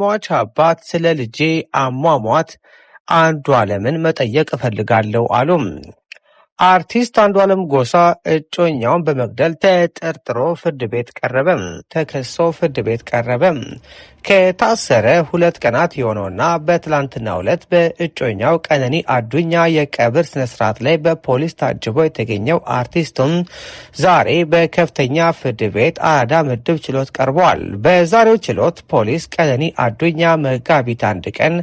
የሟች አባት ስለ ልጄ አሟሟት አንዱዓለምን መጠየቅ እፈልጋለሁ አሉ። አርቲስት አንዱዓለም ጎሳ እጮኛውን በመግደል ተጠርጥሮ ፍርድ ቤት ቀረበ። ተከሶ ፍርድ ቤት ቀረበ። ከታሰረ 2 ቀናት የሆነውና በትላንትናው ዕለት በእጮኛው ቀነኒ አዱኛ የቀብር ስነስርዓት ላይ በፖሊስ ታጅቦ የተገኘው አርቲስቱም ዛሬ በከፍተኛ ፍርድ ቤት አራዳ ምድብ ችሎት ቀርቧል። በዛሬው ችሎት ፖሊስ ቀነኒ አዱኛ መጋቢት 1 ቀን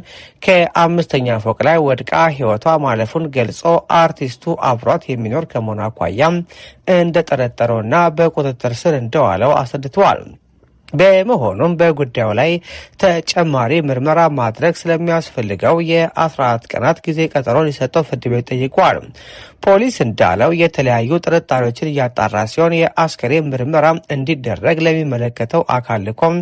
ከአምስተኛ ፎቅ ላይ ወድቃ ሕይወቷ ማለፉን ገልጾ አርቲስቱ አብሯት የሚኖር ከመሆኑ አኳያም እንደጠረጠረውና በቁጥጥር ስር እንደዋለው አስረድተዋል። በመሆኑም በጉዳዩ ላይ ተጨማሪ ምርመራ ማድረግ ስለሚያስፈልገው የ14 ቀናት ጊዜ ቀጠሮ ሊሰጠው ፍርድ ቤት ጠይቋል። ፖሊስ እንዳለው የተለያዩ ጥርጣሬዎችን እያጣራ ሲሆን የአስከሬን ምርመራ እንዲደረግ ለሚመለከተው አካል ልኮም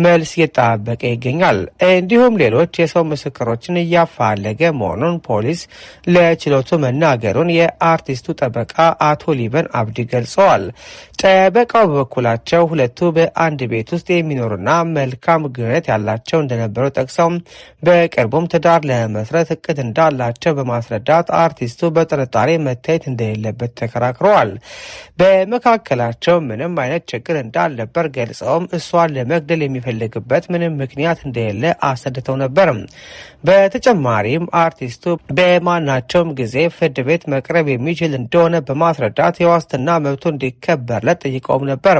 መልስ እየጠባበቀ ይገኛል። እንዲሁም ሌሎች የሰው ምስክሮችን እያፈላለገ መሆኑን ፖሊስ ለችሎቱ መናገሩን የአርቲስቱ ጠበቃ አቶ ሊበን አብዲ ገልጸዋል። ጠበቃው በበኩላቸው ሁለቱ በአንድ ቤት ውስጥ የሚኖሩና መልካም ግንኙነት ያላቸው እንደነበሩ ጠቅሰው በቅርቡም ትዳር ለመመስረት እቅድ እንዳላቸው በማስረዳት አርቲስቱ በጥርጣሬ መታየት እንደሌለበት ተከራክረዋል። በመካከላቸው ምንም አይነት ችግር እንዳልነበር ገልጸውም እሷን ለመግደል የሚፈልግበት ምንም ምክንያት እንደሌለ አስረድተው ነበር። በተጨማሪም አርቲስቱ በማናቸውም ጊዜ ፍርድ ቤት መቅረብ የሚችል እንደሆነ በማስረዳት የዋስትና መብቱ እንዲከበርለት ጠይቀውም ነበር።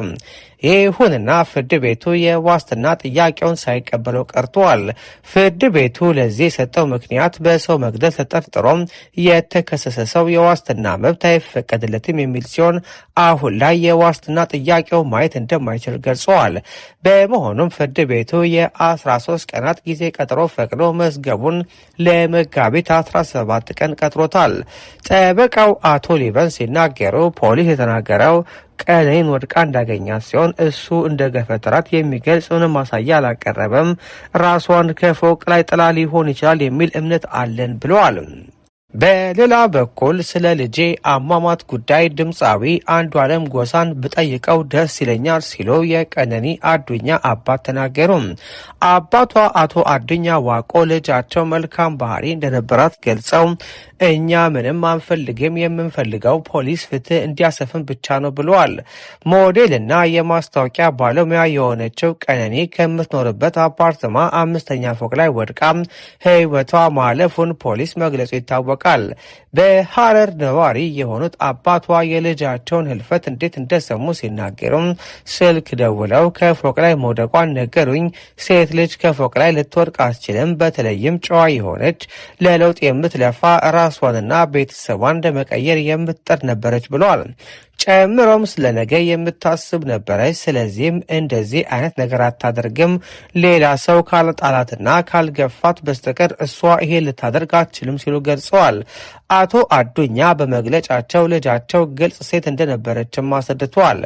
ይሁንና ፍርድ ቤቱ የዋስትና ጥያቄውን ሳይቀበለው ቀርቷል። ፍርድ ቤቱ ለዚህ የሰጠው ምክንያት በሰው መግደል ተጠርጥሮ የተከሰሰ ሰው የዋስትና መብት አይፈቀድለትም የሚል ሲሆን አሁን ላይ የዋስትና ጥያቄው ማየት እንደማይችል ገልጸዋል። በመሆኑም ፍርድ ቤቱ የ13 ቀናት ጊዜ ቀጠሮ ፈቅዶ መዝገቡን ለመጋቢት 17 ቀን ቀጥሮታል። ጠበቃው አቶ ሊበን ሲናገሩ ፖሊስ የተናገረው ቀነኒን ወድቃ እንዳገኛት ሲሆን እሱ እንደገፈተራት የሚገልጽ ምንም ማሳያ አላቀረበም። ራሷን ከፎቅ ላይ ጥላ ሊሆን ይችላል የሚል እምነት አለን ብለዋል። በሌላ በኩል ስለ ልጄ አሟሟት ጉዳይ ድምፃዊ አንዱዓለም ጎሳን ብጠይቀው ደስ ይለኛል ሲሉ የቀነኒ አዱኛ አባት ተናገሩ። አባቷ አቶ አዱኛ ዋቆ ልጃቸው መልካም ባህሪ እንደነበራት ገልጸው እኛ ምንም አንፈልግም፣ የምንፈልገው ፖሊስ ፍትህ እንዲያሰፍን ብቻ ነው ብለዋል። ሞዴልና የማስታወቂያ ባለሙያ የሆነችው ቀነኒ ከምትኖርበት አፓርትማ አምስተኛ ፎቅ ላይ ወድቃ ህይወቷ ማለፉን ፖሊስ መግለጹ ይታወቃል። በሐረር ነዋሪ የሆኑት አባቷ የልጃቸውን ህልፈት እንዴት እንደሰሙ ሲናገሩም ስልክ ደውለው ከፎቅ ላይ መውደቋን ነገሩኝ። ሴት ልጅ ከፎቅ ላይ ልትወድቅ አትችልም። በተለይም ጨዋ የሆነች፣ ለለውጥ የምትለፋ፣ ራሷንና ቤተሰቧን ለመቀየር የምትጥር ነበረች ብለዋል። ጨምሮም ስለ ነገ የምታስብ ነበረች። ስለዚህም እንደዚህ አይነት ነገር አታደርግም። ሌላ ሰው ካልጣላትና ካልገፋት በስተቀር እሷ ይሄ ልታደርግ አትችልም ሲሉ ገልጸዋል። አቶ አዱኛ በመግለጫቸው ልጃቸው ግልጽ ሴት እንደነበረችም አስረድተዋል።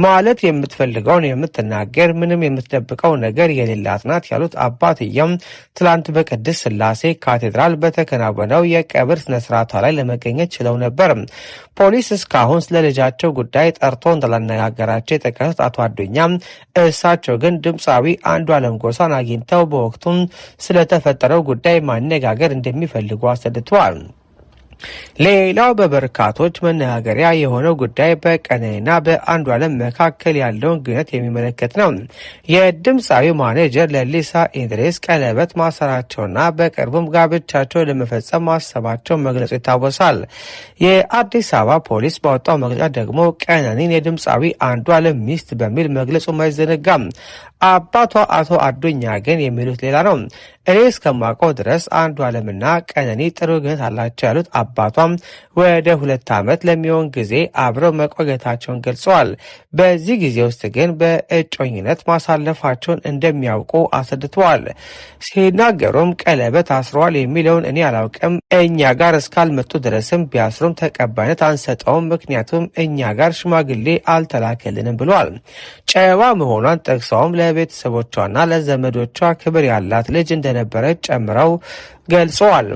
ማለት የምትፈልገውን የምትናገር፣ ምንም የምትደብቀው ነገር የሌላት ናት ያሉት አባትየም ትላንት በቅድስት ስላሴ ካቴድራል በተከናወነው የቀብር ስነስርዓቷ ላይ ለመገኘት ችለው ነበር። ፖሊስ እስካሁን ስለ ልጃቸው ጉዳይ ጠርቶ እንዳላነጋገራቸው የጠቀሱት አቶ አዱኛ እሳቸው ግን ድምፃዊ አንዱዓለም ጎሳን አግኝተው በወቅቱም ስለተፈጠረው ጉዳይ ማነጋገር እንደሚፈልጉ አስረድተዋል። ሌላው በበርካቶች መነጋገሪያ የሆነው ጉዳይ በቀነኒና በአንዱዓለም መካከል ያለውን ግንኙነት የሚመለከት ነው። የድምፃዊ ማኔጀር ለሊሳ ኢድሪስ ቀለበት ማሰራቸውና በቅርቡም ጋብቻቸው ለመፈጸም ማሰባቸው መግለጹ ይታወሳል። የአዲስ አበባ ፖሊስ ባወጣው መግለጫ ደግሞ ቀነኒን የድምፃዊ አንዱዓለም ሚስት በሚል መግለጹ አይዘነጋም። አባቷ አቶ አዱኛ ግን የሚሉት ሌላ ነው። እኔ እስከማውቀው ድረስ አንዱዓለምና ቀነኒ ጥሩ ግንኙነት አላቸው ያሉት አባቷም ወደ 2 ዓመት ለሚሆን ጊዜ አብረው መቆየታቸውን ገልጸዋል። በዚህ ጊዜ ውስጥ ግን በእጮኝነት ማሳለፋቸውን እንደሚያውቁ አስረድተዋል። ሲናገሩም ቀለበት አስረዋል የሚለውን እኔ አላውቅም፣ እኛ ጋር እስካልመጡ ድረስም ቢያስሩም ተቀባይነት አንሰጠውም፣ ምክንያቱም እኛ ጋር ሽማግሌ አልተላከልንም ብለዋል። ጨዋ መሆኗን ጠቅሰውም ለቤተሰቦቿና ለዘመዶቿ ክብር ያላት ልጅ እንደነበረች ጨምረው ገልጸዋል።